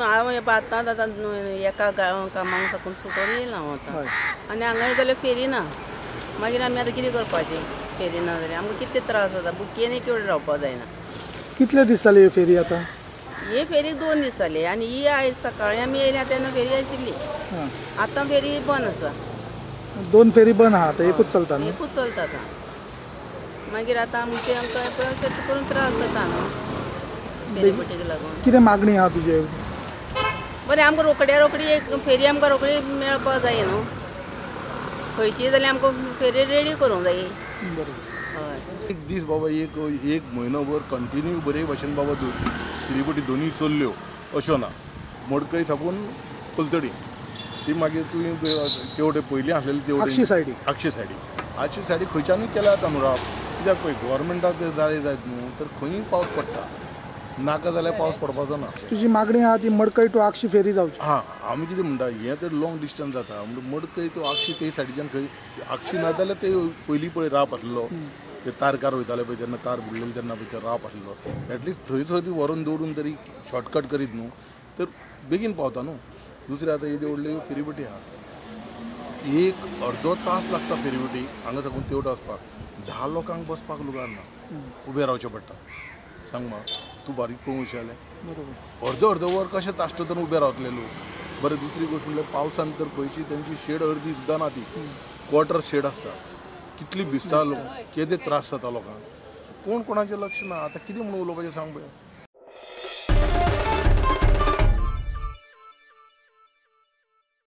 हांव आतां आतां एका कामाक साकून सुटून येयलां हांव आतां आनी हांगा जाल्यार फेरी ना. मागीर आमी आतां कितें करपाचें? फेरी ना जाल्यार आमकां कितले त्रास जाता. बुकेन एक वेळ रावपाक जायना. कितले दीस जाले ही फेरी आतां? ही फेरी 2 दीस जाले आनी ही आयज सकाळीं आमी येयल्या तेन्ना फेरी आशिल्ली. आतां फेरी बंद आसा. 2 फेरी बंद आहा, आतां एकूच चलता न्हू? एकूच चलता आतां. मागीर आतां आमचे आमकां अशें करून त्रास जाता न्हू फेरीबोटीक लागून. कितें मागणी आहा तुजे? बरें, आमकां रोखड्या रोखडी एक फेरी आमकां रोखडी मेळपाक जाय न्हू. खंयची जाल्यार आमकां फेरी रेडी करूंक जाय. हय, एक दीस बाबा एक एक म्हयनोभर कंटिन्यू बरे भशेन बाबा फेरीबोटी दोनूय चल्ल्यो अश्यो ना. मडकय साकून पलतडी ती मागीर तुवें तेवटे पयलीं आसलेली तेवटे आक्षी सायडीक, आक्षी सायडीक, आक्षी सायडीक खंयच्यानूय केल्या जाता न्हू राव. कित्याक पळय गव्हर्मेंटाक जर जाय जायत न्हू तर खंयूय पावस पडटा, नाका जाल्यार पावस पडपाचो ना. तुजी मागणी आहा ती मडकय टू आक्षी फेरी जावची. हां, आमी कितें म्हणटा हें तर लॉंग डिस्टन्स जाता म्हणून मडकय टू आक्षी ते सायडीच्यान खंय आक्षी ना जाल्यार ते पयलीं पळय राप आसलो ते तारकार वयताले पळय तेन्ना तार बुडलेले तेन्ना पळय ते राप आसलो. एटलिस्ट थंय थंय ती व्हरून दवरून तरी शॉर्टकट करीत न्हू तर बेगीन पावता न्हू. दुसरें आतां येदी व्हडली फेरीबोटी आहा, एक अर्दो तास लागता फेरीबोटी हांगा साकून तेवटा वचपाक. 10 लोकांक बसपाक लुगार ना, उबें रावचें पडटा. सांग म्हाका तूं बारीक पळोवंक जालें अर्दो अर्दो वर कशें ताश्ट तर उबे रावतले लोक. बरें, दुसरी गोश्ट म्हणल्यार पावसान तर खंयची तेंची शेड अर्दी सुद्दां ना, ती क्वॉर्टर शेड आसता. कितली भिजता लोक, कितें त्रास जाता लोकांक. कोण कोणाचें लक्ष ना. आतां कितें म्हणून उलोवपाचें सांग पळय.